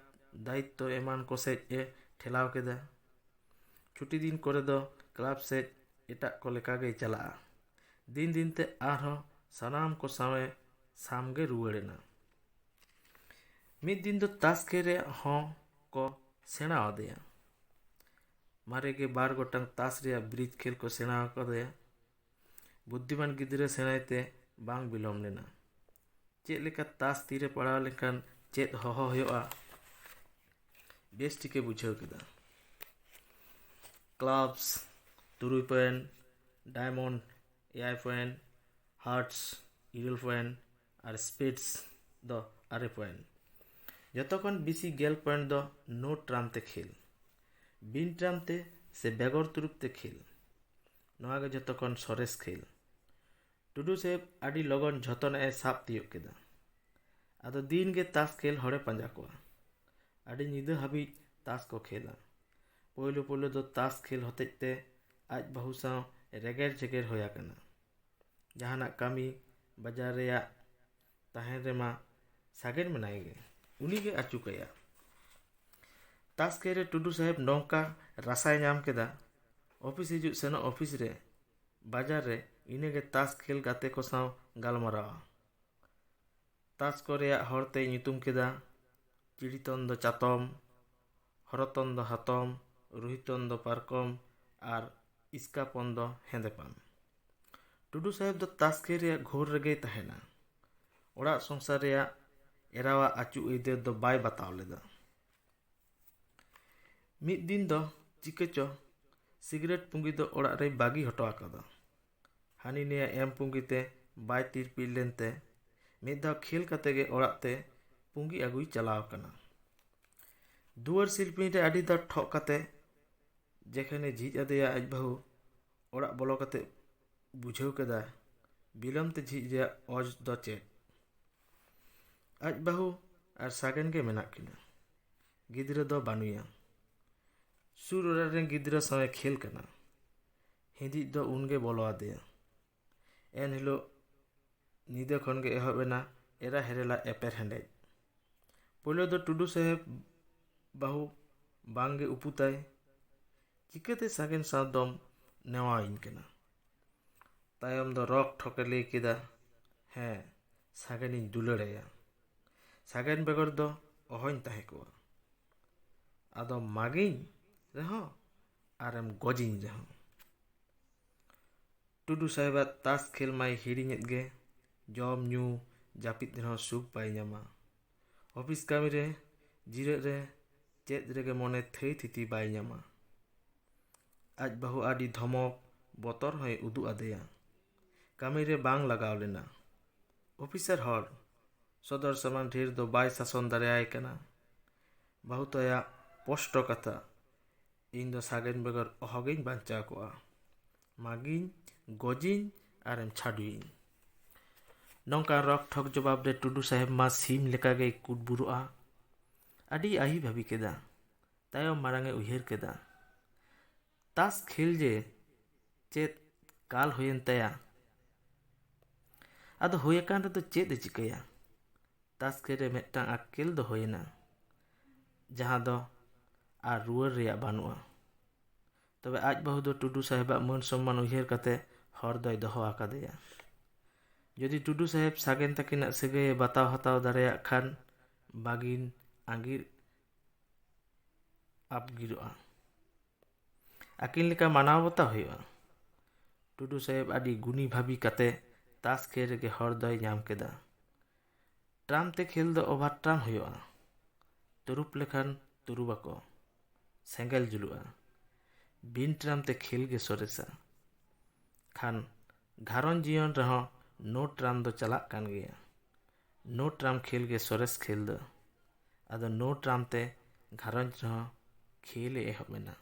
ᱫᱟᱭᱤᱛᱛᱚ ᱮᱢᱟᱱ ᱠᱚ ᱥᱮᱫ ᱮ ᱴᱷᱮᱞᱟᱣ ᱠᱮᱫᱟ᱾ ᱪᱷᱩᱴᱤ ᱫᱤᱱ ᱠᱚᱨᱮ ᱫᱚ ᱠᱞᱟᱵᱽ ᱥᱮᱫ ᱮᱴᱟᱜ ᱠᱚ ᱞᱮᱠᱟ ᱜᱮᱭ ᱪᱟᱞᱟᱜᱼᱟ᱾ ᱫᱤᱱ ᱫᱤᱱ ᱛᱮ ᱟᱨᱦᱚᱸ ᱥᱟᱱᱟᱢ ᱠᱚ ᱥᱟᱶᱮ ᱥᱟᱢᱜᱮ ᱨᱩᱣᱟᱹᱲ ᱮᱱᱟ᱾ ᱢᱤᱫ ᱫᱤᱱ ᱫᱚ ᱛᱟᱥ ᱠᱷᱮᱞ ᱨᱮᱭᱟᱜ ᱦᱚᱸ ᱠᱚ ᱥᱮᱬᱟ ᱟᱫᱮᱭᱟ᱾ ᱢᱟᱨᱮ ᱜᱮ ᱵᱟᱨ ᱜᱚᱴᱟᱝ ᱛᱟᱥ ᱨᱮᱭᱟᱜ ᱵᱨᱤᱡᱽ ᱠᱷᱮᱞ ᱠᱚ ᱥᱮᱬᱟ ᱟᱠᱟᱫᱮᱭᱟ᱾ ᱵᱩᱫᱽᱫᱷᱤᱢᱟᱱ ᱜᱤᱫᱽᱨᱟᱹ ᱥᱮᱬᱟᱭ ᱛᱮ ᱵᱟᱝ ᱵᱤᱞᱚᱢ ᱞᱮᱱᱟ᱾ ᱪᱮᱫ ᱞᱮᱠᱟ ᱛᱟᱥ ᱛᱤᱨᱮ ᱯᱟᱲᱟᱣ ᱞᱮᱱᱠᱷᱟᱱ ᱪᱮᱫ ᱦᱚᱦᱚ ᱦᱩᱭᱩᱜᱼᱟ, ᱵᱮᱥ ᱴᱷᱤᱠᱮ ᱵᱩᱡᱷᱟᱹᱣ ᱠᱮᱫᱟ᱾ ᱠᱞᱟᱵᱽᱥ ᱛᱩᱨᱩᱭ ᱯᱚᱭᱮᱱᱴ, ᱰᱟᱭᱢᱚᱱᱰ ᱮᱭᱟᱭ ᱯᱚᱭᱮᱱᱴ, ᱦᱟᱨᱴᱥ ᱤᱨᱟᱹᱞ ᱯᱚᱭᱮᱱᱴ ᱟᱨ ᱥᱯᱮᱰᱥ ᱫᱚ ᱟᱨᱮ ᱯᱚᱭᱮᱱᱴ᱾ ᱡᱚᱛᱚ ᱠᱷᱚᱱ ᱵᱮᱥᱤ ᱜᱮᱞ ᱯᱚᱭᱮᱱᱴ ᱫᱚ ᱱᱳ ᱴᱨᱟᱢ ᱛᱮ ᱠᱷᱮᱞ, ᱵᱤᱱ ᱴᱨᱟᱢ ᱛᱮ ᱥᱮ ᱵᱮᱜᱚᱨ ᱛᱩᱨᱩᱯ ᱛᱮ ᱠᱷᱮᱞ᱾ ᱱᱚᱣᱟ ᱜᱮ ᱡᱚᱛᱚ ᱠᱷᱚᱱ ᱥᱚᱨᱮᱥ ᱠᱷᱮᱞ᱾ ᱴᱩᱰᱩ ᱥᱟᱦᱮᱵᱽ ᱟᱹᱰᱤ ᱞᱚᱜᱚᱱ ᱡᱷᱚᱛᱚᱱᱟᱜ ᱮ ᱥᱟᱵ ᱛᱤᱭᱳᱜ ᱠᱮᱫᱟ᱾ ᱟᱫᱚ ᱫᱤᱱ ᱜᱮ ᱛᱟᱥ ᱠᱷᱮᱞ ᱦᱚᱲᱮ ᱯᱟᱸᱡᱟ ᱠᱚᱣᱟ᱾ ᱟᱹᱰᱤ ᱧᱤᱫᱟᱹ ᱦᱟᱹᱵᱤᱡ ᱛᱟᱥ ᱠᱚ ᱠᱷᱮᱞᱟ᱾ ᱯᱳᱭᱞᱳ ᱯᱳᱭᱞᱳ ᱫᱚ ᱛᱟᱥ ᱠᱷᱮᱞ ᱦᱚᱛᱮᱡ ᱛᱮ ᱟᱡ ᱵᱟᱹᱦᱩ ᱥᱟᱶ ᱨᱮᱜᱮᱨ ᱡᱮᱜᱮᱨ ᱦᱩᱭ ᱟᱠᱟᱱᱟ᱾ ᱡᱟᱦᱟᱱᱟᱜ ᱠᱟᱹᱢᱤ ᱵᱟᱡᱟᱨ ᱨᱮᱭᱟᱜ ᱛᱟᱦᱮᱱ ᱨᱮᱢᱟ ᱥᱟᱜᱮᱱ ᱢᱮᱱᱟᱭ ᱜᱮ, ᱩᱱᱤᱜᱮ ᱟᱹᱪᱩ ᱠᱟᱭᱟ᱾ ᱛᱟᱥ ᱠᱷᱮᱞ ᱨᱮ ᱴᱩᱰᱩ ᱥᱟᱦᱮᱵᱽ ᱱᱚᱝᱠᱟ ᱨᱟᱥᱟᱭ ᱧᱟᱢ ᱠᱮᱫᱟ, ᱚᱯᱷᱤᱥ ᱦᱤᱡᱩᱜ ᱥᱮᱱᱚᱜ ᱚᱯᱷᱤᱥ ᱨᱮ, ᱵᱟᱡᱟᱨ ᱨᱮ, ᱤᱱᱟᱹᱜᱮ ᱛᱟᱥ ᱠᱷᱮᱞ ᱜᱟᱛᱮ ᱠᱚ ᱥᱟᱶ ᱜᱟᱞᱢᱟᱨᱟᱣᱟ᱾ ᱛᱟᱥ ᱠᱚ ᱨᱮᱭᱟᱜ ᱦᱚᱲ ᱛᱮᱭ ᱧᱩᱛᱩᱢ ᱠᱮᱫᱟ, ᱪᱤᱲᱤᱛᱚᱱ ᱫᱚ ᱪᱟᱛᱚᱢ, ᱦᱚᱨᱚᱛᱚᱱ ᱫᱚ ᱦᱟᱛᱚᱢ, ᱨᱩᱦᱤᱛᱚᱱ ᱫᱚ ᱯᱟᱨᱠᱚᱢ ᱟᱨ ᱤᱥᱠᱟᱯᱚᱱ ᱫᱚ ᱦᱮᱸᱫᱮᱯᱟᱱ᱾ ᱴᱩᱰᱩ ᱥᱟᱦᱮᱵᱽ ᱫᱚ ᱛᱟᱥ ᱠᱷᱮᱞ ᱨᱮᱭᱟᱜ ᱜᱷᱳᱨ ᱨᱮᱜᱮᱭ ᱛᱟᱦᱮᱱᱟ᱾ ᱚᱲᱟᱜ ᱥᱚᱝᱥᱟᱨ ᱨᱮᱭᱟᱜ ᱮᱨᱟᱣᱟᱜ ᱟᱹᱪᱩ ᱟᱹᱭᱫᱟᱹᱨ ᱫᱚ ᱵᱟᱭ ᱵᱟᱛᱟᱣ ᱞᱮᱫᱟ᱾ ᱢᱤᱫ ᱫᱤᱱ ᱫᱚ ᱪᱤᱠᱟᱹ ᱪᱚ ᱥᱤᱜᱨᱮᱴ ᱯᱩᱸᱜᱤ ᱫᱚ ᱚᱲᱟᱜ ᱨᱮᱭ ᱵᱟᱹᱜᱤ ᱦᱚᱴᱚ ᱟᱠᱟᱫᱟ᱾ ᱦᱟᱹᱱᱤ ᱱᱤᱭᱟᱹ ᱮᱢ ᱯᱩᱸᱜᱤ ᱛᱮ ᱵᱟᱭ ᱛᱤᱨᱯᱤᱫ ᱞᱮᱱᱛᱮ ᱢᱤᱫ ᱫᱷᱟᱣ ᱠᱷᱮᱞ ᱠᱟᱛᱮ ᱜᱮ ᱚᱲᱟᱜ ᱛᱮ ᱯᱩᱸᱜᱤ ᱟᱹᱜᱩᱭ ᱪᱟᱞᱟᱣ ᱠᱟᱱᱟ᱾ ᱫᱩᱣᱟᱹᱨ ᱥᱤᱞᱯᱤᱧ ᱨᱮ ᱟᱹᱰᱤ ᱫᱷᱟᱣ ᱴᱷᱚᱜ ᱠᱟᱛᱮ ᱡᱮᱠᱷᱟᱱᱮ ᱡᱷᱤᱡ ᱟᱫᱮᱭᱟ ᱟᱡ ᱵᱟᱹᱦᱩ, ᱚᱲᱟᱜ ᱵᱚᱞᱚ ᱠᱟᱛᱮ ᱵᱩᱡᱷᱟᱹᱣ ᱠᱮᱫᱟ ᱵᱤᱞᱚᱢ ᱛᱮ ᱡᱷᱤᱡ ᱨᱮᱭᱟᱜ ᱚᱡᱽ ᱫᱚ ᱪᱮᱫ᱾ ᱟᱡ ᱵᱟᱹᱦᱩ ᱟᱨ ᱥᱟᱜᱮᱱ ᱜᱮ ᱢᱮᱱᱟᱜ ᱠᱤᱱᱟ᱾ ᱜᱤᱫᱽᱨᱟᱹ ᱫᱚ ᱵᱟᱹᱱᱩᱭᱟ᱾ ᱥᱩᱨ ᱚᱲᱟᱜ ᱨᱮᱱ ᱜᱤᱫᱽᱨᱟᱹ ᱥᱟᱶᱮ ᱠᱷᱮᱞ ᱠᱟᱱᱟ᱾ ᱦᱤᱸᱫᱤᱡ ᱫᱚ ᱩᱱᱜᱮ ᱵᱚᱞᱚ ᱟᱫᱮᱭᱟ᱾ ᱮᱱ ᱦᱤᱞᱳᱜ ᱧᱤᱫᱟᱹ ᱠᱷᱚᱱ ᱜᱮ ᱮᱦᱚᱵ ᱮᱱᱟ ᱮᱨᱟ ᱦᱮᱨᱮᱞᱟ ᱮᱯᱮᱨ ᱦᱮᱸᱰᱮᱡ᱾ ᱯᱳᱭᱞᱳ ᱫᱚ ᱴᱩᱰᱩ ᱥᱟᱦᱮᱵᱽ ᱵᱟᱹᱦᱩ ᱵᱟᱝ ᱜᱮ ᱩᱯᱩᱛᱟᱭ᱾ ᱪᱤᱠᱟᱹᱛᱮ ᱥᱟᱜᱮᱱ ᱥᱟᱶ ᱫᱚᱢ ᱱᱮᱣᱟᱣᱤᱧ ᱠᱟᱱᱟ? ᱛᱟᱭᱚᱢ ᱫᱚ ᱨᱚᱠ ᱴᱷᱚᱠᱮ ᱞᱟᱹᱭ ᱠᱮᱫᱟ, ᱦᱮᱸ, ᱥᱟᱜᱮᱱᱤᱧ ᱫᱩᱞᱟᱹᱲᱟᱭᱟ᱾ ᱥᱟᱜᱮᱱ ᱵᱮᱜᱚᱨ ᱫᱚ ᱚᱦᱚᱧ ᱛᱟᱦᱮᱸ ᱠᱚᱜᱼᱟ᱾ ᱟᱫᱚ ᱢᱟᱜᱤᱧ ᱨᱮᱦᱚᱸ ᱟᱨᱮᱢ ᱜᱚᱡᱤᱧ ᱨᱮᱦᱚᱸ᱾ ᱴᱩᱰᱩ ᱥᱟᱦᱮᱵᱟᱜ ᱛᱟᱥ ᱠᱷᱮᱞ ᱢᱟᱭ ᱦᱤᱲᱤᱧᱮᱫ ᱜᱮ᱾ ᱡᱚᱢ ᱧᱩ ᱡᱟᱹᱯᱤᱫ ᱨᱮᱦᱚᱸ ᱥᱩᱠ ᱵᱟᱭ ᱧᱟᱢᱟ᱾ ᱚᱯᱷᱤᱥ ᱠᱟᱹᱢᱤ ᱨᱮ ᱡᱤᱨᱟᱹᱜ ᱨᱮ ᱪᱮᱫ ᱨᱮᱜᱮ ᱢᱚᱱᱮ ᱛᱷᱟᱹᱭ ᱛᱷᱤᱛᱤ ᱵᱟᱭ ᱧᱟᱢᱟ᱾ ᱟᱡ ᱵᱟᱹᱦᱩ ᱟᱹᱰᱤ ᱫᱷᱚᱢᱚᱠ ᱵᱚᱛᱚᱨ ᱦᱚᱸᱭ ᱩᱫᱩᱜ ᱟᱫᱮᱭᱟ᱾ ᱠᱟᱹᱢᱤ ᱨᱮ ᱵᱟᱝ ᱞᱟᱜᱟᱣ ᱞᱮᱱᱟ᱾ ᱚᱯᱷᱤᱥᱟᱨ ᱦᱚᱲ ᱥᱚᱫᱚᱨ ᱥᱟᱢᱟᱱ ᱰᱷᱮᱨ ᱫᱚ ᱵᱟᱭ ᱥᱟᱥᱚᱱ ᱫᱟᱲᱮᱭᱟᱭ ᱠᱟᱱᱟ᱾ ᱵᱟᱹᱦᱩ ᱛᱟᱭᱟᱜ ᱯᱚᱥᱴᱚ ᱠᱟᱛᱷᱟ, ᱤᱧ ᱫᱚ ᱥᱟᱜᱮᱱ ᱵᱮᱜᱚᱨ ᱚᱦᱚᱜᱤᱧ ᱵᱟᱧᱪᱟᱣ ᱠᱚᱜᱼᱟ᱾ ᱢᱟᱜᱤᱧ, ᱜᱚᱡᱤᱧ ᱟᱨᱮᱢ ᱪᱷᱟᱰᱩᱭᱤᱧ᱾ ᱱᱚᱝᱠᱟ ᱨᱚᱠ ᱴᱷᱚᱠ ᱡᱚᱵᱟᱵ ᱨᱮ ᱴᱩᱰᱩ ᱥᱟᱦᱮᱵᱽ ᱢᱟ ᱥᱤᱢ ᱞᱮᱠᱟᱜᱮᱭ ᱠᱩᱴᱵᱩᱨᱩᱜᱼᱟ᱾ ᱟᱹᱰᱤ ᱟᱹᱦᱤ ᱵᱷᱟᱹᱵᱤ ᱠᱮᱫᱟ᱾ ᱛᱟᱭᱚᱢ ᱢᱟᱲᱟᱝ ᱮ ᱩᱭᱦᱟᱹᱨ ᱠᱮᱫᱟ, ᱛᱟᱥ ᱠᱷᱮᱞ ᱡᱮ ᱪᱮᱫ ᱠᱟᱞ ᱦᱩᱭᱮᱱ ᱛᱟᱭᱟ᱾ ᱟᱫᱚ ᱦᱩᱭ ᱟᱠᱟᱱ ᱨᱮᱫᱚ ᱪᱮᱫ ᱮ ᱪᱤᱠᱟᱹᱭᱟ? ᱛᱟᱥ ᱠᱷᱮᱞ ᱨᱮ ᱢᱤᱫᱴᱟᱝ ᱟᱠᱠᱮᱞ ᱫᱚ ᱦᱩᱭᱮᱱᱟ, ᱡᱟᱦᱟᱸ ᱫᱚ ᱟᱨ ᱨᱩᱣᱟᱹᱲ ᱨᱮᱭᱟᱜ ᱵᱟᱹᱱᱩᱜᱼᱟ᱾ ᱛᱚᱵᱮ ᱟᱡ ᱵᱟᱹᱦᱩ ᱫᱚ ᱴᱩᱰᱩ ᱥᱟᱦᱮᱵᱟᱜ ᱢᱟᱹᱱ ᱥᱚᱢᱢᱟᱱ ᱩᱭᱦᱟᱹᱨ ᱠᱟᱛᱮ ᱦᱚᱨ ᱫᱚᱭ ᱫᱚᱦᱚ ᱟᱠᱟᱫᱮᱭᱟ᱾ ᱡᱩᱫᱤ ᱴᱩᱰᱩ ᱥᱟᱦᱮᱵ ᱥᱟᱜᱮᱱ ᱛᱟᱹᱠᱤᱱᱟᱜ ᱥᱟᱹᱜᱟᱹᱭᱮ ᱵᱟᱛᱟᱣ ᱦᱟᱛᱟᱣ ᱫᱟᱲᱮᱭᱟᱜ ᱠᱷᱟᱱ, ᱵᱟᱹᱜᱤᱱ ᱟᱸᱜᱤᱨ ᱟᱯᱜᱤᱨᱚᱜᱼᱟ᱾ ᱟᱹᱠᱤᱱ ᱞᱮᱠᱟ ᱢᱟᱱᱟᱣ ᱵᱟᱛᱟᱣ ᱦᱩᱭᱩᱜᱼᱟ᱾ ᱴᱩᱰᱩ ᱥᱟᱦᱮᱵ ᱟᱹᱰᱤ ᱜᱩᱱᱤ ᱵᱷᱟᱹᱵᱤ ᱠᱟᱛᱮ ᱛᱟᱥ ᱠᱷᱮᱞ ᱨᱮᱜᱮ ᱦᱚᱨ ᱫᱚᱭ ᱧᱟᱢ ᱠᱮᱫᱟ᱾ ᱴᱨᱟᱢ ᱛᱮ ᱠᱷᱮᱞ ᱫᱚ ᱚᱵᱷᱟᱨ ᱴᱨᱟᱢ ᱦᱩᱭᱩᱜᱼᱟ᱾ ᱛᱩᱨᱩᱯ ᱞᱮᱠᱷᱟᱱ ᱛᱩᱨᱩᱵ ᱟᱠᱚ, ᱥᱮᱸᱜᱮᱞ ᱡᱩᱞᱩᱜᱼᱟ᱾ ᱵᱤᱱ ᱴᱨᱟᱢ ᱛᱮ ᱠᱷᱮᱞ ᱜᱮ ᱥᱚᱨᱮᱥᱟ᱾ ᱠᱷᱟᱱ ᱜᱷᱟᱨᱚᱸᱡᱽ ᱡᱤᱭᱚᱱ ᱨᱮᱦᱚᱸ ᱱᱳ ᱴᱨᱟᱢ ᱫᱚ ᱪᱟᱞᱟᱜ ᱠᱟᱱ ᱜᱮᱭᱟ᱾ ᱱᱳ ᱴᱨᱟᱢ ᱠᱷᱮᱞ ᱜᱮ ᱥᱚᱨᱮᱥ ᱠᱷᱮᱞ ᱫᱚ᱾ ᱟᱫᱚ ᱱᱳ ᱴᱨᱟᱢ ᱛᱮ ᱜᱷᱟᱨᱚᱸᱡᱽ ᱨᱮᱦᱚᱸ ᱠᱷᱮᱞ ᱮ ᱮᱦᱚᱵ ᱮᱱᱟ᱾